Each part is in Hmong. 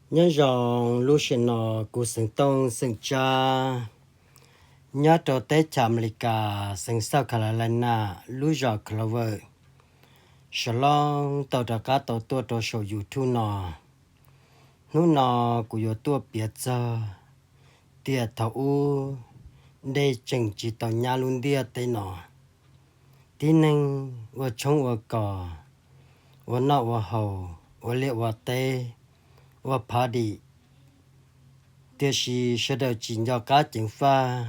Nyob zoo lub sij hawm no, kuv xeem Tooj xeem Tsab, nyob rau teb chaws Amelikas, xeev South Carolina, lub zos Clover, Sawv Looj tau rov qab tau tuaj rau saum YouTube no. Hnub no kuv yuav tuaj piav txog tias thaum ub dej tseem tsis tau nyab lub ntiaj teb no. Tib neeg ua tshoob ua kos, ua noj ua haus, ua liaj ua teb, ua phav dim, tiam sis sawv daws tsis nco qab ceev faj,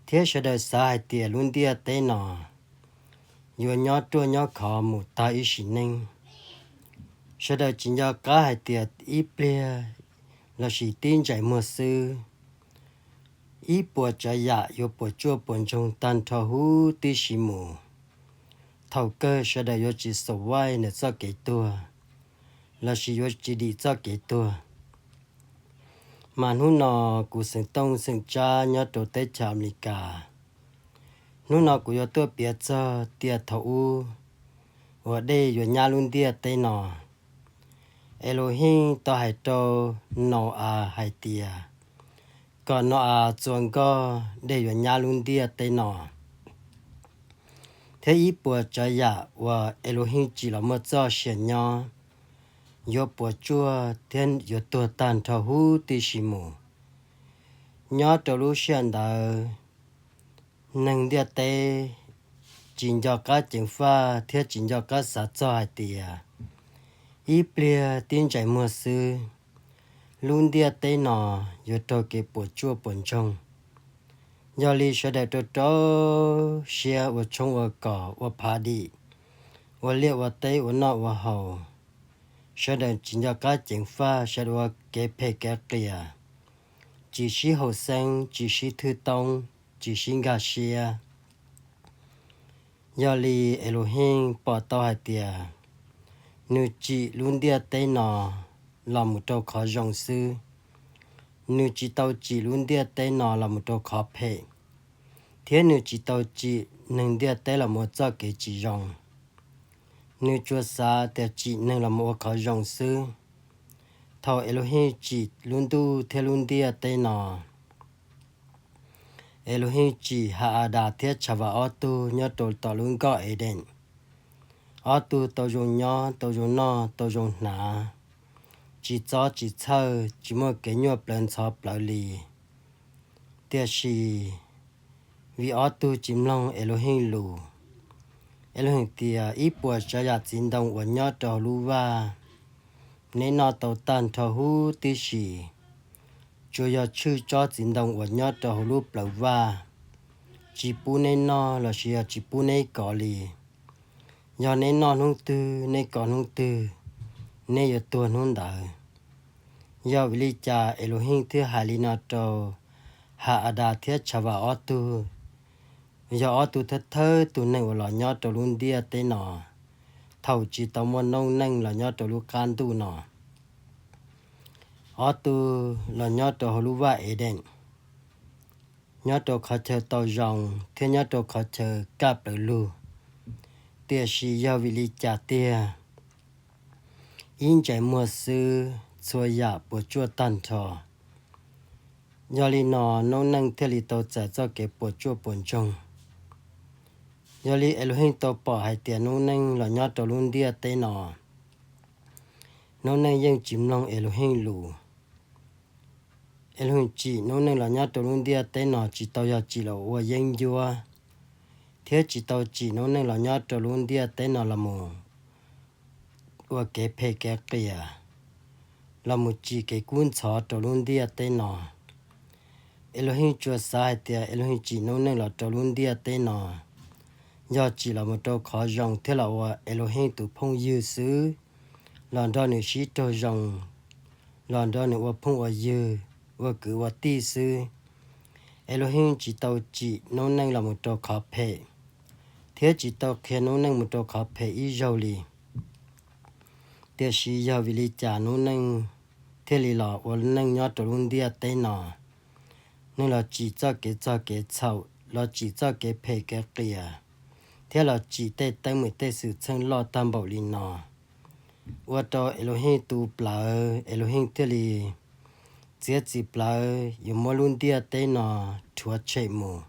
thiab sawv daws xav hais tias lub ntiaj teb no yuav nyob ruaj nyob khov mus tag ib sim neej. Sawv daws tsis nco qab hais tias ib pliag lossis tib ntsais muag xwb, ib puas tsav yam yuav puas tsuaj puas ntsoog tag nrho huv tib si mus. Thaum kawg sawv daws yuav tsis xav vaij ntawm txoj kev tuag, lossis yuav tsis dim txoj kev tuag. Mas hnub no kuv xeem Tooj xeem Tsab nyob rau teb chaws Amelikas, hnub no kuv yuav tuaj piav txog tias thaum ub uas dej yuav nyab lub ntiaj teb no, Elohim tau hais rau Nau-as hais tias kom Nau-as txua nkoj dej yuav nyab lub ntiaj teb no, thiab ib puas tsav yam uas Elohim tsim los muaj txoj sia nyob yuav puas tsuaj thiab yuav tuag tag nrho huv tib si mus. Nyob rau lub sij hawm ntawd, neeg ntiaj teb tsis nco qab ceev faj thiab tsis nco qab xav txog hais tias ib pliag tib ntsais muag xwb, lub ntiaj teb no yuav raug kev puas tsuaj puas ntsoog. Yog li sawv daws rau rau siab ua tshoob ua kos, ua phav dim, ua liaj ua teb, ua noj ua haus. Sawv daws tsis nco qab ceev faj, sawv daws ua kev phem kev qias, tsis sib haum xeeb, tsis sib thwj toob, tsis sib nkag siab. Yog li Elohim pom tau hais tias nws tsim lub ntiaj teb no los mus rau qhov zoo xwb. Nws tsis tau tsim lub ntiaj teb no los mus rau qhov phem, thiab nws tsis tau tsim neeg ntiaj teb los mus ua txoj kev tsis zoo. Nws tsuas xav tias tsim neeg los mus ua qhov zoo xwb. Thaum Elohim tsim lub ntuj thiab lub ntiaj teb no, Elohim tsim Ha-adas thiab Tshavas ob tug nyob rau tom lub nkoj Edees. Ob tug tau zoo nyob, tau zoo noj, tau zoo hnav, tsis txob tsis txhawj, tsis muaj kev nyuaj plawv ntxhov plawv li. Tiam sis vim ob tug tsis mloog Elohim lus, Elohim tias ib puas tsav yam txiv ntoo uas nyob rau hauv lub vaj, neb noj tau tag nrho huv tib si, tsuas yog tshwj tsob txiv ntoo uas nyob rau hauv lub plawv vaj, tsis pub neb noj lossis yog tsis pub neb kov li. Yog neb noj hnub twg, neb kov hnub twg, neb yuav tuag hnub ntawd. Yog vim li cas Elohim thiaj hais li no rau Ha-adas thiab Tshavas ob tug? Yog ob tug thawj thawj tus neeg uas los nyob rau lub ntiaj teb no thaum tsis tau muaj noob neej los nyob rau lub qab ntuj no. Ob tug los nyob rau hauv lub vaj Edees, nyob rau qhov chaw tau zoo thiab nyob rau qhov chaw kaj plaws lug. Tiam sis yog vim li cas tiag, ib ntsais muag xwb txhua yam puas tsuaj tag nrho. Yog li no noob neej thiaj li tau txais txoj kev puas tsuaj puas ntsoog. Yog li Elohim tau pom hais tias noob neej los nyob rau lub ntiaj teb no, noob neej yeej tsis mloog Elohim lus. Elohim tsim noob neej los nyob rau lub ntiaj teb no tsis tau yog tsim los ua yeeb ncuab, thiab tsis tau tsim noob neej los nyob rau lub ntiaj teb no los mus ua kev phem kev qias, los mus tsim kev kub ntxhov rau lub ntiaj teb no. Elohim tsuas xav hais tias Elohim tsim noob neej los rau lub ntiaj teb no, yog tsim los mus rau qhov zoo thiab los ua Elohim tus phooj ywg xwb, los nrog nws sib raug zoo, los nrog nws ua phooj ua ywg, ua kwv ua tij xwb. Elohim tsis tau tsim noob neej los mus rau qhov phem, thiab tsis tau qhia noob neej mus rau qhov phem ib zaug li. Tiam sis yog vim li cas noob neej thiaj li los ua neej nyob rau lub ntiaj teb no? Neeg los tsim txoj kev txog kev txhaum, los tsim txoj kev phem kev qias, thiab los tsim tej teeb meem tej xwm txheej loj tag npaum li no. ua rau Elohim tu plawv, Elohim thiaj li txiav txim plawv yuav muab lub ntiaj teb no rhuav tshem mus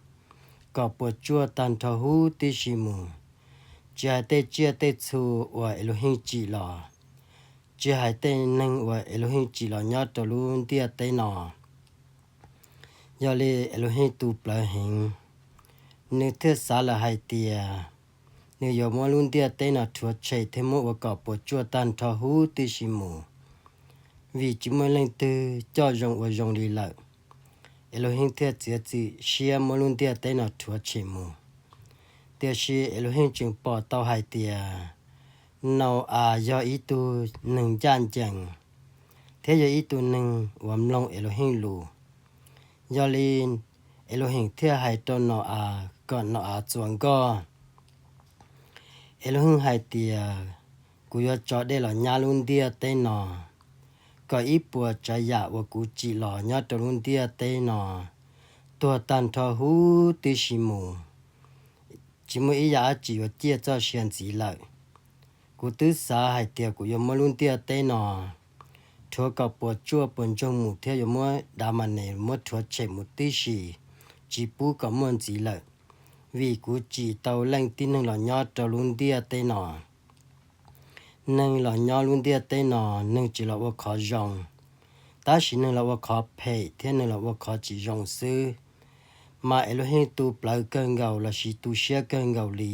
kom puas tsuaj tag nrho huv tib si mus. Tsis hais tej tsiaj tej txhu uas Elohim tsim los, tsis hais tej neeg uas Elohim tsim los nyob rau lub ntiaj teb no. Yog li Elohim tu plawv heev, nws thiaj xav lawm hais tias nws yuav muab lub ntiaj teb no rhuav tshem thiab muab ua kom puas tsuaj tag nrho huv tib si mus, vim tsis muaj leej twg coj zoo ua zoo li lawm. Elohim thiaj txiav txim siab muab lub ntiaj teb no rhuav tshem mus. Tiam sis Elohim tseem pom tau hais tias Nau-as yog ib tug neeg ncaj ncees thiab yog ib tug neeg uas mloog Elohim lus. Yog li Elohim thiaj hais rau Nau-as kom Nau-as txuas nkoj. Elohim hais tias, kuv yuav tso dej los nyab lub ntiaj teb no, kom ib puas tsav yam uas kuv tsim los nyob rau lub ntiaj teb no tuag tag nrho huv tib si mus, tsis muaj ib yam dab tsi yuav ciaj txoj sia ntxiv lawm. Kuv twb xav hais tias kuv yuav muab lub ntiaj teb no rhuav kom puas tsuaj puas ntsoog mus thiab yuav muab dav ma nes muab rhuav tshem mus tib si, tsis pub kom muaj ntxiv lawm, vim kuv tsim tau leej tib neeg los nyob rau lub ntiaj teb no. Neeg los nyob lub ntiaj teb no, neeg tsis los ua qhov zoo, tab sis neeg los ua qhov phem thiab neeg los ua qhov tsis zoo xwb. Mas Elohim tu plawv kawg nkaus lossis tu siab kawg nkaus li,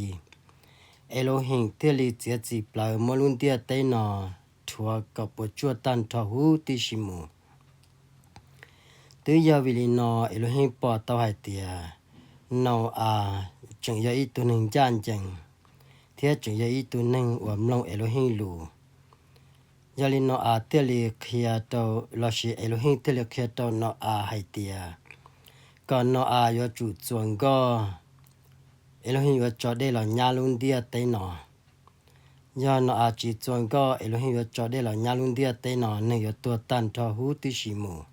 Elohim thiaj li txiav txim plawv muab lub ntiaj teb no rhuav kom puas tsuaj tag nrho huv tib si mus. Twb yog vim li no Elohim pom tau hais tias Nau-as tseem yog ib tug neeg ncaj ncees thiab tseem yog ib tug neeg uas mloog Elohim lus. Yog li Nau-as thiaj li qhia rau, lossis Elohim thiaj li qhia rau Nau-as hais tias kom Nau-as yuav tsum txuas nkoj, Elohim yuav tso dej los nyab lub ntiaj teb no. Yog Nau-as tsis txuas nkoj, Elohim yuav tso dej los nyab lub ntiaj teb no, neeg yuav tuag tag nrho huv tib si mus.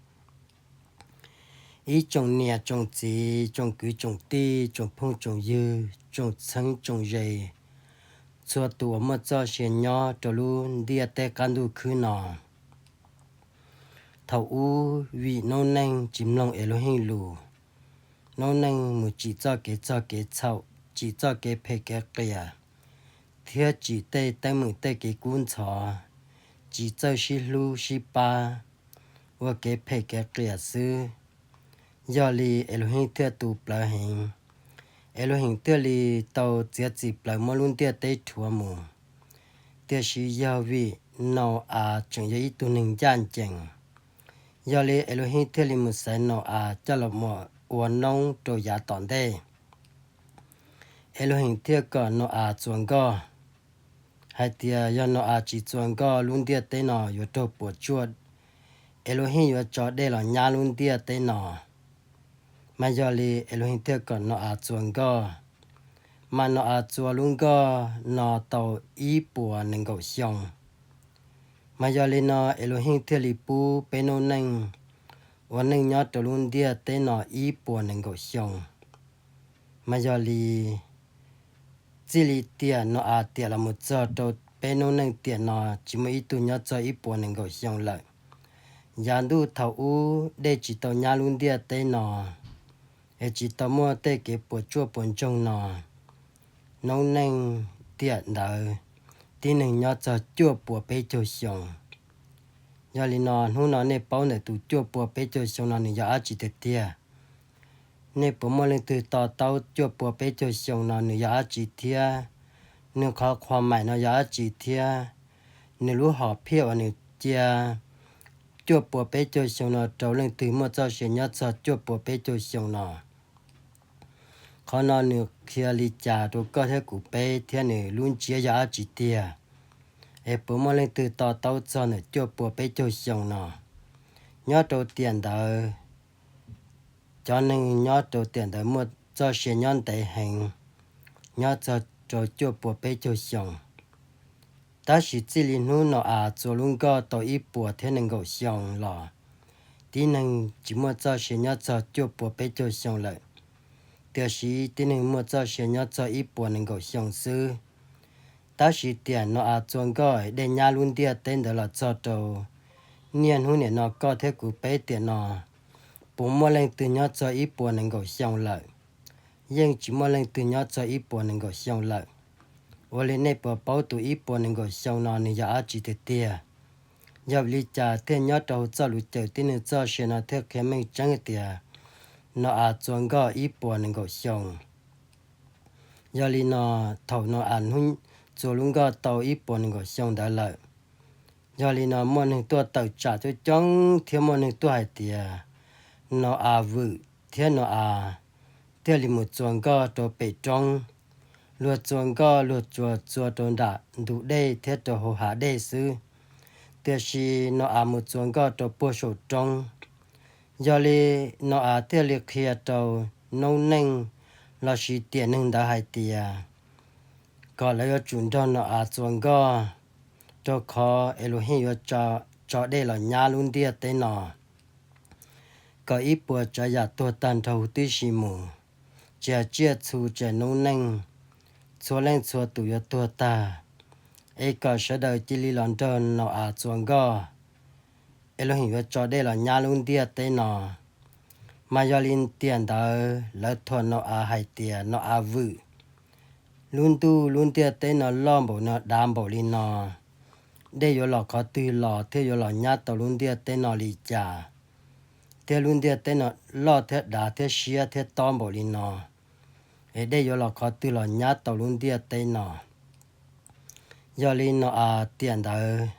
Ib tsoom niam tsoom txiv, tsoom kwv tsoom tij, tsoom phooj tsoom ywg, tsoom txheeb tsoom ze, txhua tus uas muaj txoj sia nyob rau lub ntiaj teb qab ntuj khwb no. Thaum ub vim noob neej tsis mloog Elohim lus, noob neej mus tsim txoj kev txog kev txhaum, tsim txoj kev phem kev qias, thiab tsim tej teeb meem tej kev kub ntxhov, tsis txawj sib hlub sib pab, ua kev phem kev qias xwb. Yog li Elohim thiaj tu plawv heev, Elohim thiaj li tau txiav txim plawv muab lub ntiaj teb rhuav mus. Tiam sis yog vim Nau-as tseem yog ib tug neeg ncaj ncees, yog li Elohim thiaj li mus xaiv Nau-as coj los mus ua noob rau yav tom ntej. Elohim thiaj kom Nau-as txuas nkoj, hais tias yog Nau-as tsis txuas nkoj lub ntiaj teb no yuav raug puas tsuaj, Elohim yuav tso dej los nyab lub ntiaj teb no. Mas yog li Elohim thiaj kom Nau-as txuas nkoj, mas Nau-as txuas lub nkoj no tau ib puas nees nkaum xyoo. Mas yog li no Elohim thiaj li pub peb noob neej ua neej nyob rau lub ntiaj teb no ib puas nees nkaum xyoo. Mas yog li txij li tiam Nau-as tiam los mus txog rau peb noob neej tiam no tsis muaj ib tug nyob txog ib puas nees nkaum xyoo lawm. Yav ntuj thaum ub dej tsis tau nyab lub ntiaj teb no, es tsis tau muaj tej kev puas tsuaj puas ntsoog no, noob neej tiam ntawd tib neeg nyob txog cuaj puas peb caug xyoo. Yog li no hnub no nej paub ntawm tus cuaj puas peb caug xyoo no nws yog dab tsi tiag tiag? Nej puas muaj leej twg to taub cuaj puas peb caug xyoo no nws yog dab tsi thiab? Nws qhov qhua maim no yog dab tsi thiab? Nws lub hom phiaj uas nws cia cuaj puas peb caug xyoo no rau leej twg muaj txoj sia nyob txog cuaj puas peb caug xyoo no? Qhov no nws qhia li cas rau koj thiab kuv peb thiab nws lub ntsiab yog dab tsi tiag? Es puas muaj leej twg to taub txog ntawm cuaj puas peb caug xyoo no? Nyob rau tiam ntawd, cov neeg nyob rau tiam ntawd muaj txoj sia nyob ntev heev, nyob txog rau cuaj puas peb caug xyoo. Tab sis txij li hnub Nau-as txua lub nkoj tau ib puas thiab nees nkaum xyoo los, tib neeg tsis muaj txoj sia nyob txog cuaj puas peb caug xyoo lawm, tiam sis tib neeg muaj txoj sia nyob txog ib puas nees nkaum xyoo xwb. Tab sis tiam No-as txua nkoj dej nyab lub ntiaj teb ntawd los txog rau niaj hnub nim no koj thiab kuv peb tiam no, puas muaj leej twg nyob txog ib puas nees nkaum xyoo lawm? Yeej tsis muaj leej twg nyob txog ib puas nees nkaum xyoo lawm. Ua li nej puas paub tus ib puas nees nkaum xyoo no nws yog dab tsi tiag tiag? Yog vim li cas thiaj nyob rau hauv txoj lus Cawm Tib Neeg txoj sia no thiaj qhia meej tseeb tias No-as txua nkoj ib puas nees nkaum xyoo? Yog li no, thaum No-as hnub txua lub nkoj tau ib puas nees nkaum xyoo ntawd lawm, yog li no muaj neeg tuaj tawm tsam coob coob thiab muaj neeg tuaj hais tias No-as vwm thiab No-as thiaj li mus txua nkoj rau pem roob. Luag txua nkoj luag tsuas txua rau nram ntug dej thiab rau hauv hav dej xwb, tiam sis No-as mus txua nkoj rau puag saum roob. Yog li No-as thiaj li qhia rau noob neej lossis tiam neeg ntawd hais tias kom lawv yuav tsum nrog No-as txua nkoj, rau qhov Elohim yuav tso dej los nyab lub ntiaj teb no kom ib puas tsav yam tuag tag nrho huv tib si mus, tsis hais tsiaj txhu tsis hais noob neej, txhua leej txhua tus yuav tuag tag, es kom sawv daws cia li los nrog No-as txua nkoj, Elohim yuav tso dej los nyab lub ntiaj teb no. Mas yog li tiam ntawd lawv thuam No-as hais tias No-as vwm, lub ntuj lub ntiaj teb no loj npaum no dav npaum li no, dej yuav los qhov twg los thiaj yuav los nyab tau lub ntiaj teb no li cas? Thiab lub ntiaj teb no loj thiab dav thiab siab thiab tob npaum li no, es dej yuav los qhov twg los nyab tau lub ntiaj teb no? Yog li No-as tiam ntawd,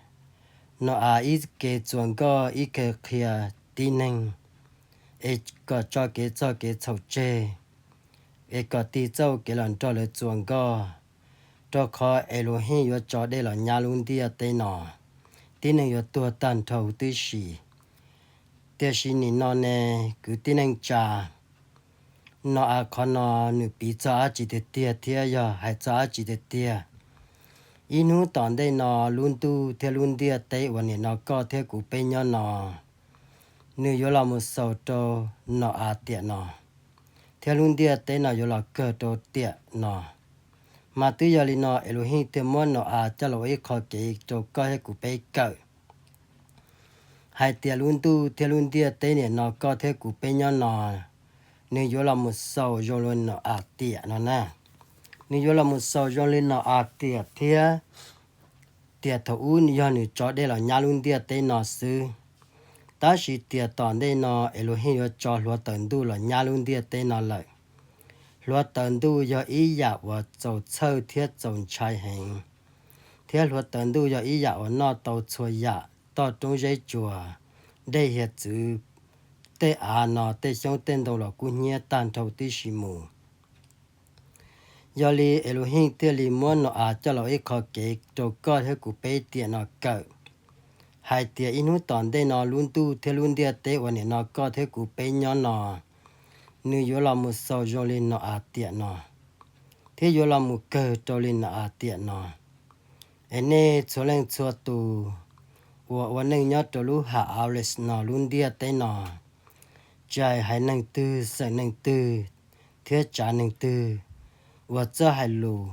No-as ib ke txua nkoj ib ke qhia tib neeg, es kom tso kev txog kev txhaum tseg, es kom tig txoj kev los nrog lawv txua nkoj, rau qhov Elohim yuav tso dej los nyab lub ntiaj teb no, tib neeg yuav tuag tag nrho huv tib si. Tiam sis nim no ne, kwv tij neej tsa, No-as qhov no nws piv txog dab tsi tiag tiag thiab yog hais txog dab tsi tiag tiag? Ib hnub tom ntej no, lub ntuj thiab lub ntiaj teb uas nim no koj thiab kuv peb nyob no, nws yuav los mus xaus rau No-as tiam no, thiab lub ntiaj teb no yuav los kawg rau tiam no. Mas twb yog li no Elohim thiaj muab No-as coj los ua ib qho kev rau koj thiab kuv peb kawm hais tias lub ntuj thiab lub ntiaj teb nim no koj thiab kuv peb nyob no, nws yuav los mus xaus zoo li No-as tiam no na. Nws yuav los mus xaus zoo li No-as tiam thiab, tiam thaum ub yog nws tso dej los nyab lub ntiaj teb no xwb. Tab sis tiam tom ntej no Elohim yuav tso hluav taws ntuj los nyab lub ntiaj teb no lawm. Hluav taws ntuj yog ib yam uas txaus txhawj thiab txaus ntshai heev, thiab hluav taws ntuj yog ib yam uas noj tau txhua yam toj roob zeb tsuas, dej hiav txwv, tej av no tej xyoob tej ntoo los kub hnyiab tag nrho tib si mus. Yog li Elohim thiaj li muab No-as coj los ib qho kev rau koj thiab kuv peb tiam no kawm hais tias ib hnub tom ntej no lub ntuj thiab lub ntiaj teb uas nim no koj thiab kuv peb nyob no, nws yuav los mus xaus zoo li No-as tiam no, thiab yuav los mus kawg rau li No-as tiam no. Es nej txhua leej txhua tus uas ua neej nyob rau lub hav Aules no lub ntiaj teb no, tsis hais haiv neeg twg xeem neeg twg thiab tsav neeg twg uas txawj hais lus,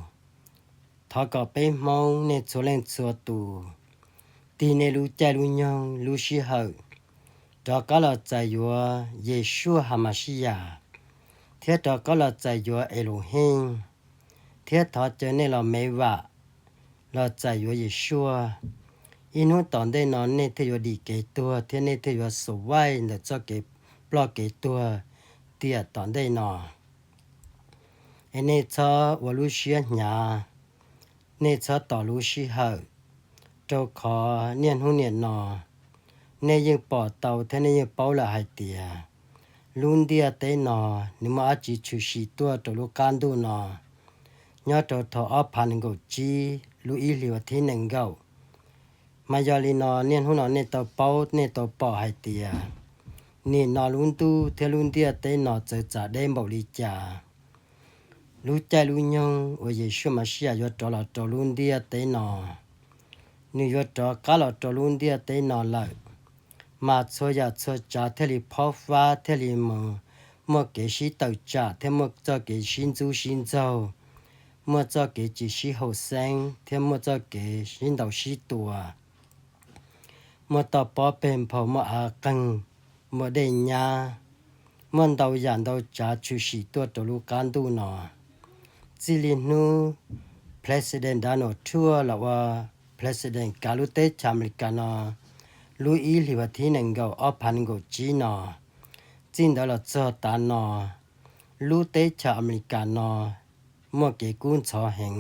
thov kom peb Hmoob nej txhua leej txhua tus tig nej lub caij lub nyoog lub sij hawm rov qab los txais yuav Yeshua Hamashiyas, thiab rov qab los txais yuav Elohim, thiab thov caw nej los me vam los txais yuav Yeshua. Ib hnub tom ntej no nej thiaj yuav dim kev tuag thiab nej thiaj yuav survive ntawm txoj kev ploj kev tuag tiam tom ntej no. Es nej txhob ua lub siab hnyav, nej txhob tos lub sij hawm, rau qhov niaj hnub niam no nej yeej pom tau thiab nej yeej paub lawm hais tias lub ntiaj teb no nws muaj dab tsi tshwm sim tuaj rau lub qab ntuj no nyob rau thaum ob phav nees nkaum tsib lub ib hlis vas thib nees nkaum. Mas yog li no niaj hnub no nej tau paub nej tau pom hais tias nim no lub ntuj thiab lub ntiaj teb no txawv txav deb npaum li cas. Lub caij lub nyoog uas Yeshua Mashiach yuav rov los rau lub ntiaj teb no, nws yuav rov qab los rau lub ntiaj teb no lawm, mas txhua yam txhua tsav thiaj li phob fab thiaj li mus muaj kev sib tawm tsam thiab muaj txoj kev sib ntxub sib ntxaug, muaj txoj kev tsis sib haum xeeb thiab muaj txoj kev sib ntaus sib tua, muaj toj pob peg nphau, muaj av qeeg, muaj dej nyab, muaj ntau yam ntau tsav tshwm sim tuaj rau lub qab ntuj no. Txij li hnub President Donald Trump los ua President kav lub teb chaws Amelikas no lub ib hlis vas thib nees nkaum ob phav nees nkaum tsib no, txij ntawd los txog tav no, lub teb chaws Amelikas no muaj kev kub ntxhov heev,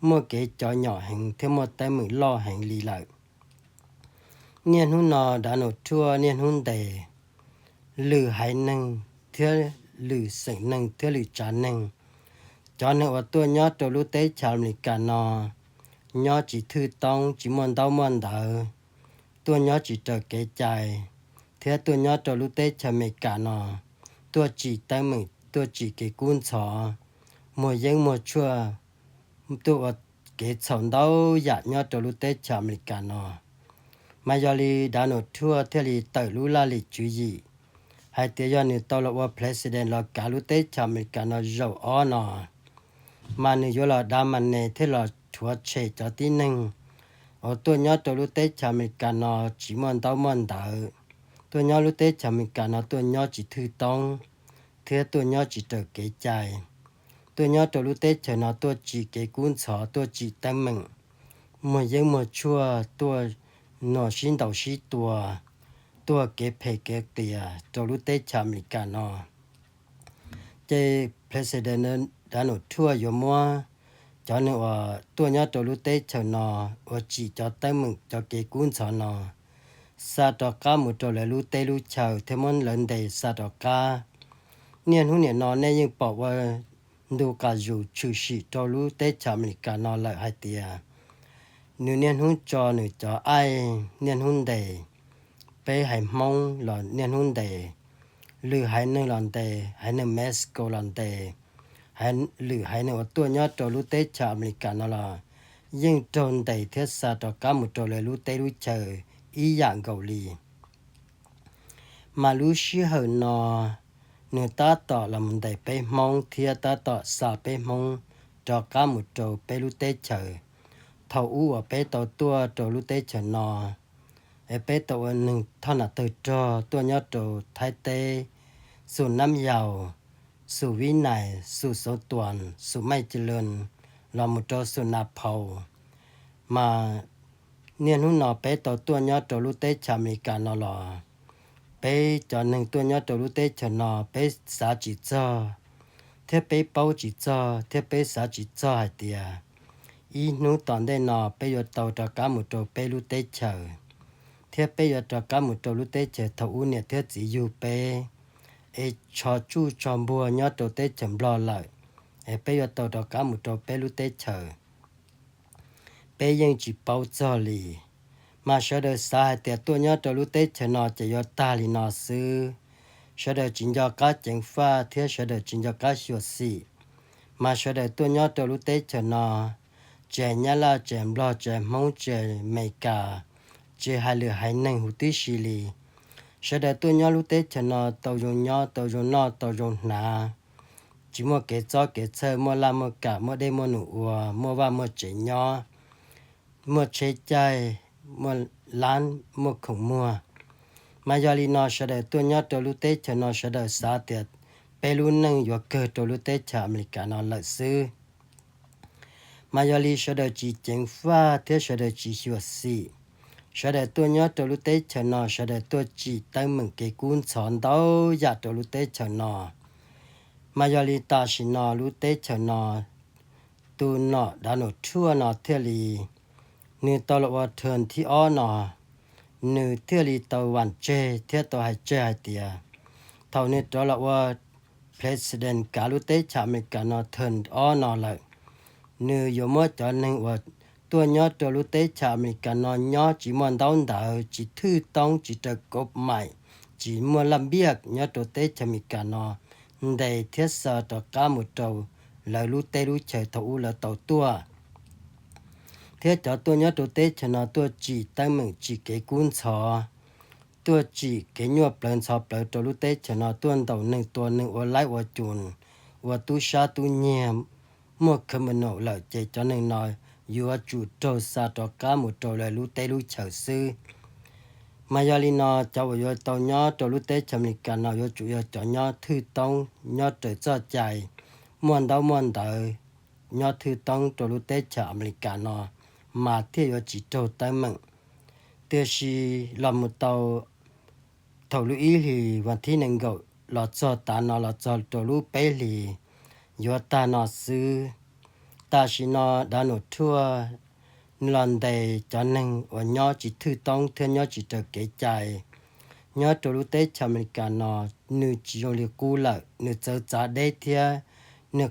muaj kev cov nyom heev thiab muaj teeb meem loj heev li lawm. Niaj hnub no Donald Trump niaj hnub ntes lwm haiv neeg thiab lwm xeem neeg thiab lwm tsav neeg. Cov neeg uas tuaj nyob rau lub teb chaws Amelikas no nyob tsis thwj toob, tsis muaj ntaub muaj ntawv, tuaj nyob tsis raws kev cai, thiab tuaj nyob rau lub teb chaws Amelikas no tuaj tsim teeb meem, tuaj tsim kev kub ntxhov, muag yeeb muag tshuaj, tuaj ua kev txhaum ntau yam nyob rau lub teb chaws Amelikas no. Mas yog li Donald Trump thiaj li tawm lub laj lim tswv yim hais tias yog nws tau los ua President los kav lub teb chaws Amelikas no zaum ob no, mas nws yuav los dav mas nes thiab los rhuav tshem cov tib neeg uas tuaj nyob rau lub teb chaws Amelikas no tsis muaj ntaub muaj ntawv, tuaj nyob lub teb chaws Amelikas no tuaj nyob tsis thwj toob thiab tuaj nyob tsis raws kev cai, tuaj nyob rau lub teb chaws no tuaj tsim kev kub ntxhov, tuaj tsim teeb meem, muag yeeb muag tshuaj, tuaj nrog sib ntaus sib tua, tuaj kev phem kev qias rau lub teb chaws Amelikas no. Ces President Donald Trump yuav muab cov neeg uas tuaj nyob rau lub teb chaws no uas tsim cov teeb meem cov kev kub ntxhov no xa rov qab mus rau lawv lub teb lub chaws thiab muab lawv ntes xa rov qab. Niaj hnub nim no nej yeej pom ua ntu qas zus tshwm sim rau lub teb chaws Amelikas no lawm hais tias nws niaj hnub tso nws cov aib, niaj hnub ntes peb haiv Hmoob los niaj hnub ntes, lwm haiv neeg los ntes, haiv neeg Mexico los ntes, lwm haiv neeg uas tuaj nyob rau lub teb chaws Amelikas no los yeej raug ntes thiab xa rov qab mus rau lawv lub teb lub chaws ib yam nkaus li. Mas lub sij hawm no nws tab tom los mus ntes peb Hmoob thiab tab tom xa peb Hmoob rov qab mus rau peb lub teb chaws. Thaum ub uas peb tau tuaj rau lub teb chaws no, es peb tau ua neeg thoj nam tawg rog tuaj nyob rau Thaib teb, xum Nab Yaus, xum Vib Nais, xum Xauv Tuas, xum Maij Ca Laj, los mus rau xum Nas Phaus. Mas niaj hnub no peb tau tuaj nyob rau lub teb chaws Amelikas no los, peb cov neeg tuaj nyob rau lub teb chaws no peb xav tsis txog, thiab peb paub tsis txog, thiab peb xav tsis txog hais tias ib hnub tom ntej no peb yuav tau rov qab mus rau peb lub teb chaws, thiab peb yuav rov qab mus rau lub teb chaws thaum ub niam thiab txiv yug peb, es tsho tsuj tsho npuag nyob rau teb chaws Nplog lawm, es peb yuav tau rov qab mus rau peb lub teb chaws. Peb yeej tsis paub txog li. Mas sawv daws xav hais tias tuaj nyob rau lub teb chaws no ces yuav tag li no xwb. Sawv daws tsis nco qab ceev faj thiab sawv daws tsis nco qab xyuam xim. Mas sawv daws tuaj nyob rau lub teb chaws no, tsis hais Nyab Laj, tsis hais Nplog, tsis hais Hmoob, tsis hais Amelikas, tsis hais lwm haiv neeg huv tib si li, sawv daws tuaj nyob lub teb chaws no tau zoo nyob, tau zoo noj, tau zoo hnav, tsis muaj kev txob kev txhawj, muaj laj muaj kam, muaj dej muaj num ua, muaj vaj muaj tsev nyob, muaj tsheb caij, muaj lab, muaj khoom muag. Mas yog li no sawv daws tuaj nyob rau lub teb chaws no sawv daws xav tias peb lub neej yuav kawg rau lub teb chaws Amelikas no lawm xwb. Mas yog li sawv daws tsis ceev faj thiab sawv daws tsis xyuam xim, sawv daws tuaj nyob rau lub teb chaws no sawv daws tuaj tsim teeb meem kev kub ntxhov ntau yam rau lub teb chaws no. Mas yog li tam sim no lub teb chaws no, tus nom Donald Trump no thiaj li, nws tau los ua theem thib ob no, nws thiaj li tau vam tseg thiab tau hais tseg hais tias thaum nws rov los ua president kav lub teb chaws Amelikas no theem ob no lawm, nws yuav muab cov neeg uas tuaj nyob rau lub teb chaws Amelikas no nyob tsis muaj ntaub ntawv, tsis thwj toob, tsis raws kov maim, tsis muaj laj npiaj nyob rau teb chaws Amelikas no ntes thiab xa rov qab mus rau lawv lub teb lub chaws thaum ub lawv tau tuaj. Thiab cov tuaj nyob rau teb chaws no tuaj tsim teeb meem tsim kev kub ntxhov, tuaj tsim kev nyuaj plawv ntxhov plawv rau lub teb chaws no, tuaj ntaus neeg tua neeg ua laib ua cum, ua tub sab tub nyiag, muaj khav mos num lawm ces cov neeg no yuav tsum raug xa rov qab mus rau lawv lub teb lub chaws xwb. Mas yog li no cov uas yuav tau nyob rau lub teb chaws Amelikas no yuav tsum yog cov nyob thwj toob nyob raws txoj cai, muaj ntaub muaj ntawv, nyob thwj toob rau lub teb chaws Amelikas no mas thiaj yuav tsis raug teeb meem. Tiam sis los mus tau thaum lub ib hlis vas thib nees nkaum los txog tav no los txog rau lub peb hlis yuav tag no xwb, tam sim no Donald Trump nws los ntes cov neeg uas nyob tsis thwj toob thiab nyob tsis raws kev cai nyob rau lub teb chaws Amelikas no, nws tsis zoo li qub lawm, nws txawv txav deb thiab nws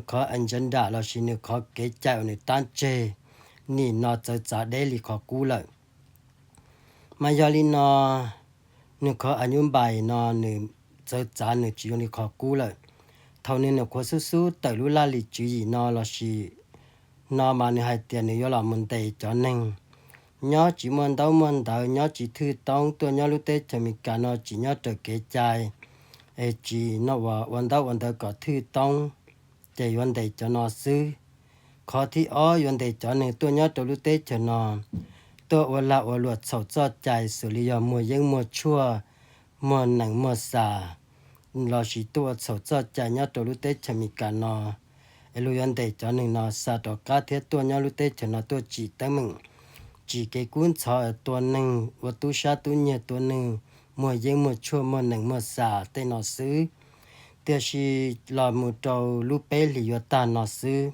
qhov agenda lossis nws qhov kev cai uas nws tab tseg nim no txawv txav deb li qhov qub lawm. Mas yog li no nws qhov a nyuj npais no nws txawv txav nws tsis zoo li qhov qub lawm. Thaum nws nyuam qhuav xub xub tawm lub laj lim tswv yim no lossis no mas nws hais tias nws yuav los mus ntes cov neeg nyob tsis muaj ntaub muaj ntawv, nyob tsis thwj toob tuaj nyob lub teb chaws Amelikas no tsis nyob raws kev cai, es tsis no ua ntaub ua ntawv kom thwj toob, ces yuav ntes cov no xwb. Qhov thib ob yuav ntes cov neeg tuaj nyob rau lub teb chaws no tuaj ua lag ua luam txhaum txoj cai xws li yog muag yeeb muag tshuaj, muag nees muag xas, lossis tuaj ua txhaum txoj cai nyob rau lub teb chaws Amelikas no. Es luag yuav ntes cov neeg no xa rov qab thiab tuaj nyob lub teb chaws no tuaj tsim teeb meem, tsim kev kub ntxhov, tua neeg, ua tub sab tub nyiag, tua neeg, muag yeeb muag tshuaj, muag nees muag xas tej no xwb. Tiam sis los mus rau lub peb hlis yuav tag no xwb,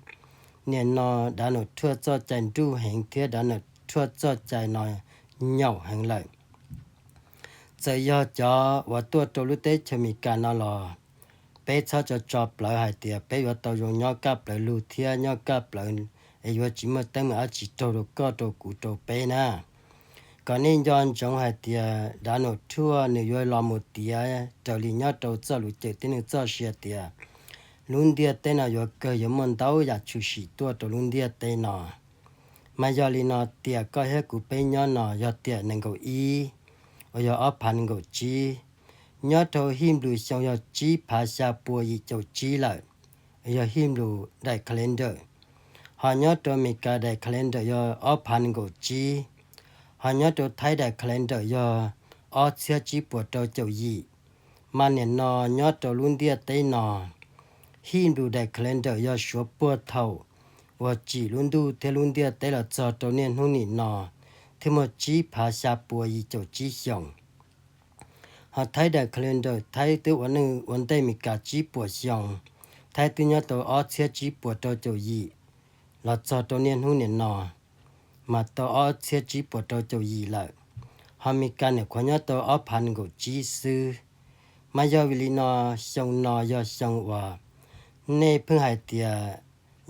nim no Donald Trump txoj cai nruj heev thiab Donald Trump txoj cai no nyaum heev lawm. Txawm yog cov uas tuaj rau lub teb chaws Amelikas no los peb txhob tso tso plawv hais tias peb yuav tau zoo nyob kaj plawv lug thiab nyob kaj plawv es yuav tsis muaj teeb meem dab tsi raug rau koj rau kuv rau peb na. Kom nej nco ntsoov hais tias Donald Trump nws yuav los mus tiav raws li nyob rau txoj lus cawm tib neeg txoj sia tias lub ntiaj teb no yuav kawg yuav muaj ntau yam tshwm sim tuaj rau lub ntiaj teb no. Mas yog li no tiam koj thiab kuv peb nyob no yog tiam nees nkaum ib uas yog ob phav nees nkaum tsib, nyob rau Hindu xyoo yog tsib phav xya pua yim caum tsib lawm, yog Hindu daim calendar. Ho nyob rau Amelikas daim calendar yog ob phav nees nkaum tsib, ho nyob rau Thaib daim calendar yog ob txhiab tsib puas rau caum yim. Mas nim no nyob rau lub ntiaj teb no, Hindu daim calendar yog suav puag thaum uas tsim lub ntuj thiab lub ntiaj teb los txog rau niaj hnub nim no thiaj muaj tsib phav xya pua yim caum tsib xyoos. Ho Thaib daim calendar, Thaib twb ua neej ua ntej Amelikas tsib puas xyoo, Thaib twb nyob tau ob txhiab tsib puas rau caum yim los txog rau niaj hnub nim no mas tau ob txhiab tsib puas rau caum yim lawm. Ho Amelikas nyuam qhuav nyob tau ob phav nees nkaum tsib xwb. Mas yog vim li no xyoo no yog xyoo uas nej pheej hais tias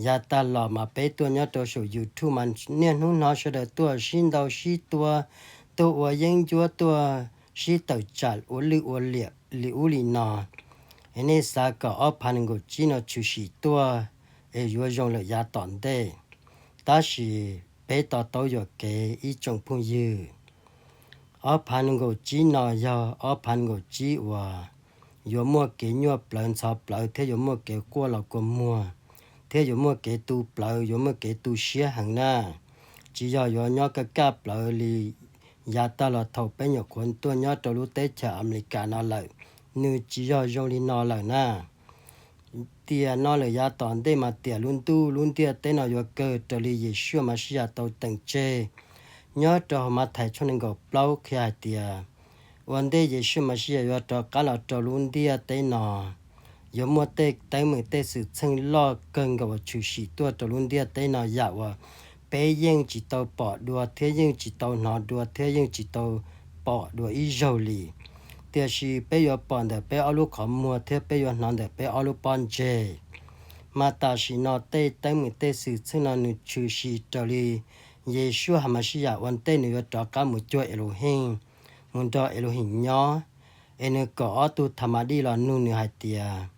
yav tag los mas peb tuaj nyob rau saum YouTube mas niaj hnub hnov sawv daws tuaj sib ntaus sib tua, tuaj ua yeeb ncuab, tuaj sib tawm tsam ua lwj ua liam li ub li no. Es nej xav kom ob phav nees nkaum tsib no tshwm sim tuaj es yuav zoo lawm yav tom ntej. Tab sis peb to taub yuam kev ib tsoom phooj ywg. Ob phav nees nkaum tsib no yog ob phav nees nkaum tsib uas yuav muaj kev nyuaj plawv ntxhov plawv thiab yuav muaj kev quaj los kua muag, thiab yuav muaj kev tu plawv, yuav muaj kev tu siab heev na. Tsis yog yuav nyob kaj kaj plawv li yav tag los thaum peb nyuam qhuav tuaj nyob rau lub teb chaws Amelikas no lawm, nws tsis yog zoo li no lawm na. Tiam no lawm yav tom ntej mas tiam lub ntuj lub ntiaj teb no yuav kawg raws li Yeshua Mashiach tau teem tseg. Nyob rau hauv Mathais tshooj nees nkaum plaub qhia hais tias ua ntej Yeshua Mashiach yuav rov qab los rau lub ntiaj teb no, yuav muaj tej teeb meem tej xwm txheej loj kawg nkaus uas tshwm sim tuaj rau lub ntiaj teb no yam uas peb yeej tsis tau pom dua thiab yeej tsis tau hnov dua thiab yeej tsis tau pom dua ib zaug li. Tiam sis peb yuav pom ntawm peb ob lub qhov muag thiab peb yuav hnov ntawm peb ob lub pob ntseg. Mas tam sim no tej teeb meem tej xwm txheej no nws tshwm sim raws li Yeshua Hamashiach ua ntej nws yuav rov qab mus cuag Elohim, mus nrog Elohim nyob. Es nws kom ob tug Thamadij los nug nws hais tias,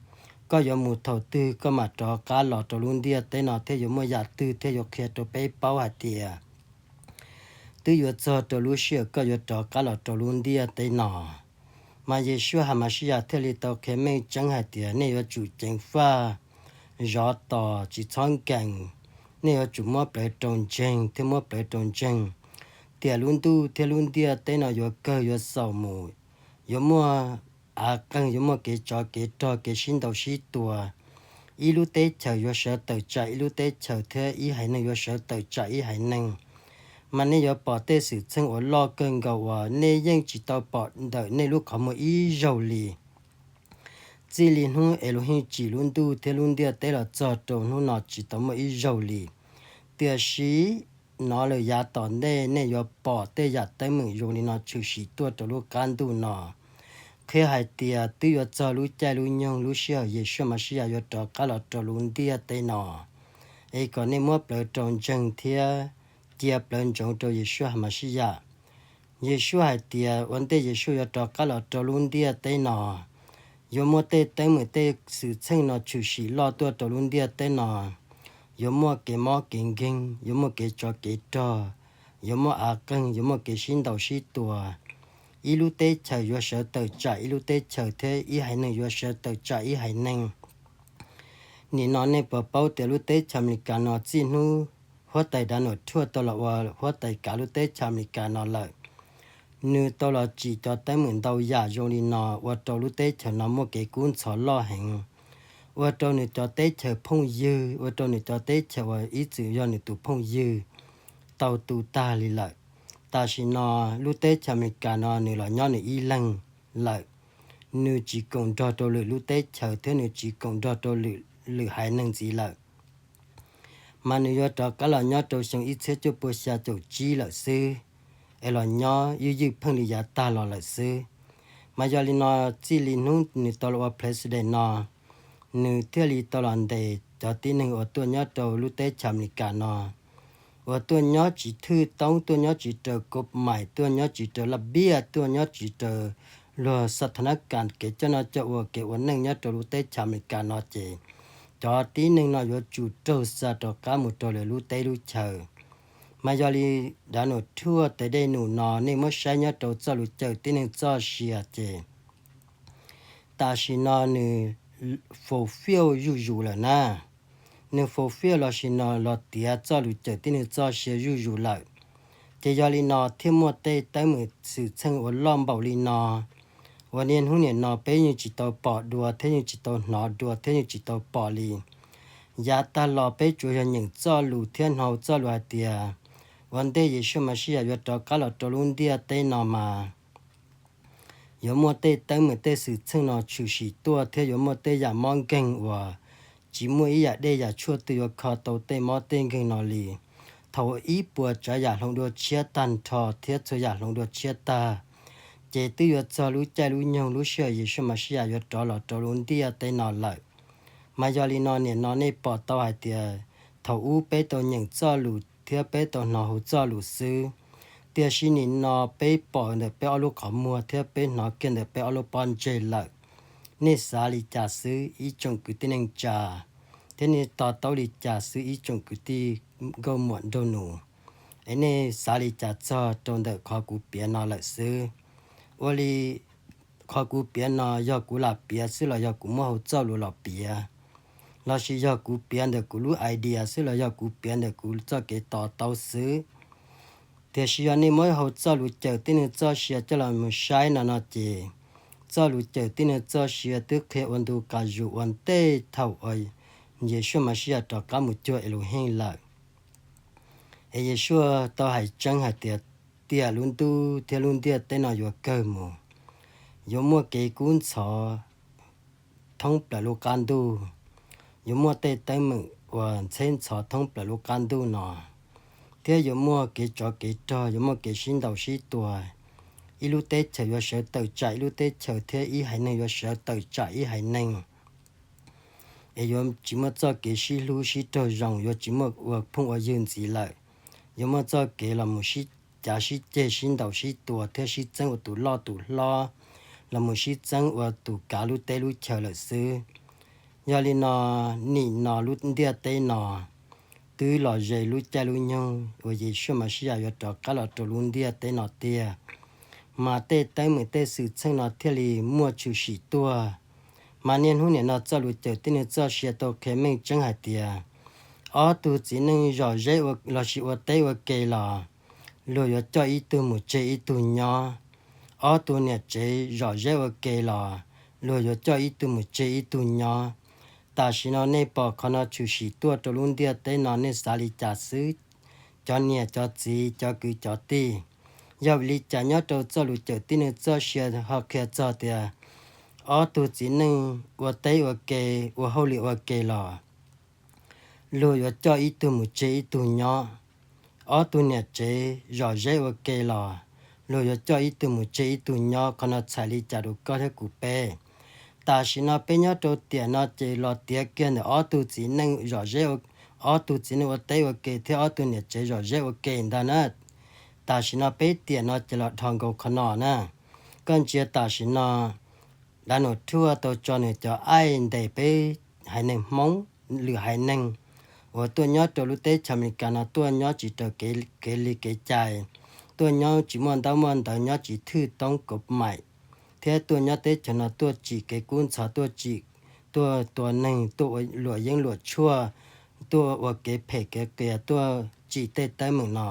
koj yuav mus thaum twg koj mam rov qab los rau lub ntiaj teb no thiab yuav muaj yam twg thiaj yuav qhia rau peb paub hais tias twb yuav txog rau lub sij hawm koj yuav rov qab los rau lub ntiaj teb no? Mas Yeshua Hamashiach thiaj li tau qhia meej tseeb hais tias nej yuav tsum ceev faj, zov tos, tsis txhob nkees. Nej yuav tsum muab plawv rau ntseeg thiab muab plawv rau ntseeg tias lub ntuj thiab lub ntiaj teb no yuav kawg yuav xaus mus, yuav muaj av qeeg, yuav muaj kev tsov kev rog, kev sib ntaus sib tua. Ib lub teb chaws yuav sawv tawm tsam ib lub teb chaws thiab ib haiv neeg yuav sawv tawm tsam ib haiv neeg. Mas nej yuav pom tej xwm txheej uas loj kawg nkaus uas nej yeej tsis tau pom ntawm nej lub qhov muag ib zaug li. Txij li hnub Elohim tsim lub ntuj thiab lub ntiaj teb los txog rau hnub no tsis tau muaj ib zaug li. Tiam sis hnov lawm yav tom ntej nej yuav pom tej yam teeb meem zoo li no tshwm sim tuaj rau lub qab ntuj no. Qhia hais tias twb yuav txog lub caij lub nyoog lub sij hawm Yeshua Mashiach yuav rov qab los rau lub ntiaj teb no. Es kom nej muab plawv rau ntseeg thiab cia plawv ntsoov rau Yeshua Mashiach. Yeshua hais tias ua ntej Yeshua yuav rov qab los rau lub ntiaj teb no, yuav muaj tej teeb meem tej xwm txheej no tshwm sim loj tuaj rau lub ntiaj teb no. Yuav muaj kev mob kev nkeeg, yuav muaj kev tsov kev rog, yuav muaj av qeeg, yuav muaj kev sib ntaus sib tua. Ib lub teb chaws yuav sawv tawm tsam ib lub teb chaws thiab ib haiv neeg yuav sawv tawm tsam ib haiv neeg. Nim no nej puas paub tias lub teb chaws Amelikas no txij hnub huab tais Donald Trump tau los ua huab tais kav lub teb chaws Amelikas no lawm, nws tau los tsim cov teeb meem ntau yam zoo li no ua rau lub teb chaws no muaj kev kub ntxhov loj heev, ua rau nws cov teb chaws phooj ywg, ua rau nws cov teb chaws uas ib txwm yog nws tus phooj ywg tau tu tag li lawm. Tam sim no lub teb chaws Amelikas no nws los nyob nws ib leeg lawm, nws tsis koom nrog rau lwm lub teb chaws thiab nws tsis koom nrog rau lwm haiv neeg ntxiv lawm. Mas nws yuav rov qab los nyob rau xyoo ib txhiab cuaj pua xya caum tsib lawm xwb, es los nyob ywj ywj pheej li yav tag los lawm xwb. Mas yog li no, txij li hnub nws tau los ua president no, nws thiaj li tau los ntes cov tib neeg uas tuaj nyob rau lub teb chaws Amelikas no, uas tuaj nyob tsis thwj toob, tuaj nyob tsis raws koj mais, tuaj nyob tsis raws laj npiaj, tuaj nyob tsis raws luag xa tha nab kas kev coj noj coj ua kev ua neej nyob rau lub teb chaws Amelikas no ces cov tib neeg no yuav tsum raug xa rov qab mus rau lwm lub teb lub chaws. Mas yog li Donald Trump tes dej num no nej muab saib nyob rau txoj lus cawm tib neeg txoj sia ces tam sim no nws fulfill zuj zus lawm na. Nws fulfill los sis no los tiav txoj lus cawm tib neeg txoj sia zuj zus lawm. Ces yog li no thiaj muaj tej teeb meem xwm txheej uas loj npaum li no, uas niaj hnub nim no peb yeej tsis tau pom dua thiab yeej tsis tau hnov dua thiab yeej tsis tau pom li. Yav tag los peb tsuas yog nyeem txoj lus thiab hnov txoj lus hais tias ua ntej Yeshua Mashiach yuav rov qab los rau lub ntiaj teb no mas yuav muaj tej teeb meem tej xwm txheej no tshwm sim tuaj thiab yuav muaj tej yam mob nkeeg uas tsis muaj ib yam dej yam tshuaj twg yuav kho tau tej mob tej nkeeg no li. Thaum ib puas tsav yam hloov dua tshiab tag nrho thiab txhua yam hloov dua tshiab tag, ces twb yuav txog lub caij lub nyoog lub sij hawm Yeshua Mashiach yuav rov los rau lub ntiaj teb no lawm. Mas yog li no nim no nej pom tau hais tias thaum ub peb tau nyeem txoj lus thiab peb tau hnov hauv txoj lus xwb, tiam sis nim no peb pom ntawm peb ob lub qhov muag thiab peb hnov kiag ntawm peb ob lub pob ntseg lawm. Nej xav li cas xwb ib tsoom kwv tij neej tsa, thiab nej to taub li cas xwb ib tsoom kwv tij nkauj muam nraug nus? Es nej xav li cas txog rau ntawm qhov kuv piav no lawm xwb? Ua li qhov kuv piav no yog kuv lam piav xwb los yog kuv muab hauv txoj lus los piav, lossis yog kuv piav ntawm kuv lub idea xwb los yog kuv piav ntawm kuv txoj kev to taub xwb? Tiam sis yog nej muab hauv txoj lus cawm tib neeg txoj sia coj los mus saib no no ces txoj lus cawm tib neeg txoj sia twb qhia ua ntu qas zus ua ntej thaum uas Yeshua Mashiach rov qab mus cuag Elohim lawm. Es Yeshua tau hais tseeb hais tias tiam lub ntuj thiab lub ntiaj teb no yuav kawg mus, yuav muaj kev kub ntxhov thoob plaws lub qab ntuj, yuav muaj tej teeb meem uas ntxheb ntxhov thoob plaws lub qab ntuj no, thiab yuav muaj kev tsov kev rog, yuav muaj kev sib ntaus sib tua. Ib lub teb chaws yuav sawv tawm tsam ib lub teb chaws thiab ib haiv neeg yuav sawv tawm tsam ib haiv neeg. Es yuav tsis muaj txoj kev sib hlub sib raug zoo, yuav tsis muaj ua phooj ua ywg ntxiv lawm. Yuav muaj txoj kev los mus sib cav sib ceg, sib ntaus sib tua thiab sib txeeb ua tus loj tus hlob, los mus sib txeeb ua tus kav lub teb lub chaws lawm xwb. Yog li no, nim no lub ntiaj teb no twb los ze lub caij lub nyoog uas Yeshua Mashiach yuav rov qab los rau lub ntiaj teb no tiag, mas tej teeb meem tej xwm txheej no thiaj li muaj tshwm sim tuaj. Mas niaj hnub nim no txoj lus cawm tib neeg txoj sia tau qhia meej tseeb hais tias ob tug txiv neej zom zeb lossis ua teb ua ke los luag yuav coj ib tug mus tseg ib tug nyob. Ob tug niam tsev zom zeb ua ke los luag yuav coj ib tug mus tseg ib tug nyob. Tam sim no nej pom qhov no tshwm sim tuaj rau lub ntiaj teb no nej xav li cas xwb, cov niam cov txiv cov kwv cov tij? Yog vim li cas nyob rau txoj lus cawm tib neeg txoj sia ho qhia txog tias ob tug txiv neej ua teb ua ke, ua hauj lwm ua ke los luag yuav coj ib tug mus tseg ib tug nyob? Ob tug niam tsev zom zeb ua ke los luag yuav coj ib tug mus tseg ib tug nyob, qhov no txhais li cas rau koj thiab kuv peb? Tam sim no peb nyob rau tiam no ces los tiav kiag ntawm ob tug txiv neej zom zeb, ob tug txiv neej ua teb ua ke thiab ob tug niam tsev zom zeb ua ke ntag na. Tam sim no peb tiam no ces los dhos nkaus qhov no na. Koj ntsia tam sim no Dav Num Thuaj tau tso nws cov aib ntes peb haiv neeg Hmoob, lwm haiv neeg uas tuaj nyob rau lub teb chaws Amelikas no tuaj nyob tsis raws kev li kev cai, tuaj nyob tsis muaj ntaub muaj ntawv, nyob tsis thwj toob kov maim, thiab tuaj nyob teb chaws no tuaj tsim kev kub ntxhov, tuaj tsim, tuaj tua neeg, tuaj ua luam yeeb luam tshuaj, tuaj ua kev phem kev qias, tuaj tsim tej teeb meem no.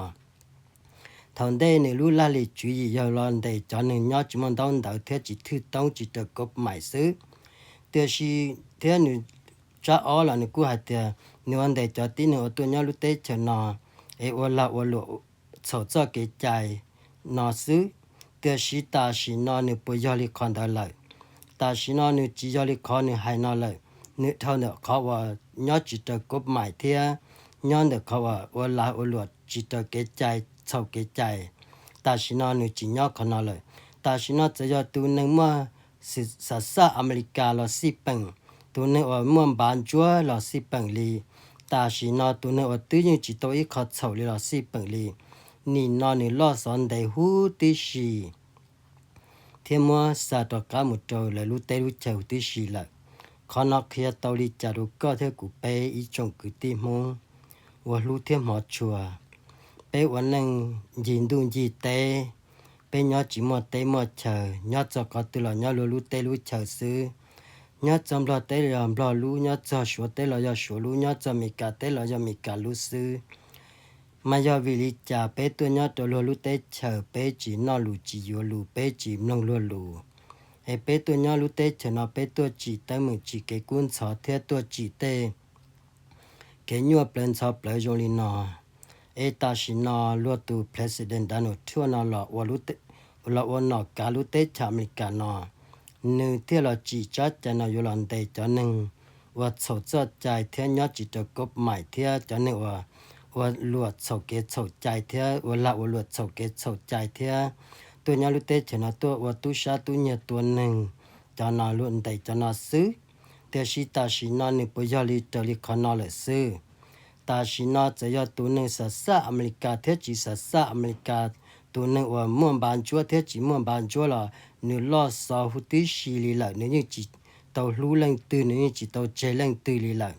Thaum ntej nws lub laj lim tswv yim yog los ntes cov neeg nyob tsis muaj ntaub ntawv thiab tsis thwj toob tsis raws kov maim xwb. Tiam sis thiab nws tsab ob los nws kuj hais tias nws ua ntes cov tib neeg uas tuaj nyob lub teb chaws no es ua lag ua luam txhaum txoj kev cai no xwb. Tiam sis tam sim no nws puas yog li qhov ntawd lawm? Tam sim no nws tsis yog li qhov nws hais no lawm. Nws dhau ntawm qhov uas nyob tsis raws kov maim thiab nyob ntawm qhov uas ua lag ua luam tsis raws kev cai, txhaum kev cai. Tam sim no nws tsis nyob qhov no lawm. Tam sim no txawm yog tus neeg muaj xas xaj Amelikas los xij peem, tus neeg uas muaj npav ntsuab los xij peem li, tam sim no tus neeg uas twb yeej tsis tau ib qho txhaum li los xij peem li, nim no nws loj xov ntev huv tib si thiab muab xa rov qab mus rau lawv lub teb lub chaw huv tib si lawm. Qhov no qhia tau li cas rau koj thiab kuv peb ib tsoom kwv tij Hmoob uas hlub thiab hmov tshua? Peb ua neej ncig ntuj ncig teb, peb nyob tsis muaj teb muaj chaw, nyob txog qhov twg los nyob luag lub teb lub chaw xwb. Nyob txog Nplog teb los yog Nplog lub, nyob txog Suav teb los yog Suav lub, nyob txog Meskas teb los yog Meskas lub xwb. Mas yog vim li cas peb tuaj nyob rau luag lub teb chaws peb tsis noj lus tsis yuav lus, peb tsis mloog luag lus, es peb tuaj nyob lub teb chaws no peb tuaj tsim teeb meem, tsim kev kub ntxhov thiab tuaj tsim tej kev nyuaj plawv ntxhov plawv zoo li no? Es tam sim no luag tus President Donald Trump no los ua nom kav lub teb chaws Amelikas no, nws thiaj los tsim tsab cai no yuav los ntes cov neeg uas txhaum txoj cai thiab nyob tsis raws kov maim thiab cov neeg uas ua luam txhaum kev txhaum cai thiab ua lag ua luam txhaum kev txhaum cai thiab tuaj nyob lub teb chaws no tuaj ua tub sab tub nyiag tua neeg, cov no luag ntes cov no xwb. Tiam sis tam sim no nws puas yog li raws li qhov no lawm xwb? Tam sim no txawm yog tus neeg xas xaj Amelikas thiab tsis xas xaj Amelikas, tus neeg uas muaj npav ntsuab thiab tsis muaj npav ntsuab los nws loj xov huv tib si li lawm, nws yeej tsis tau hlub leej twg, nws yeej tsis tau tseg leej twg li lawm.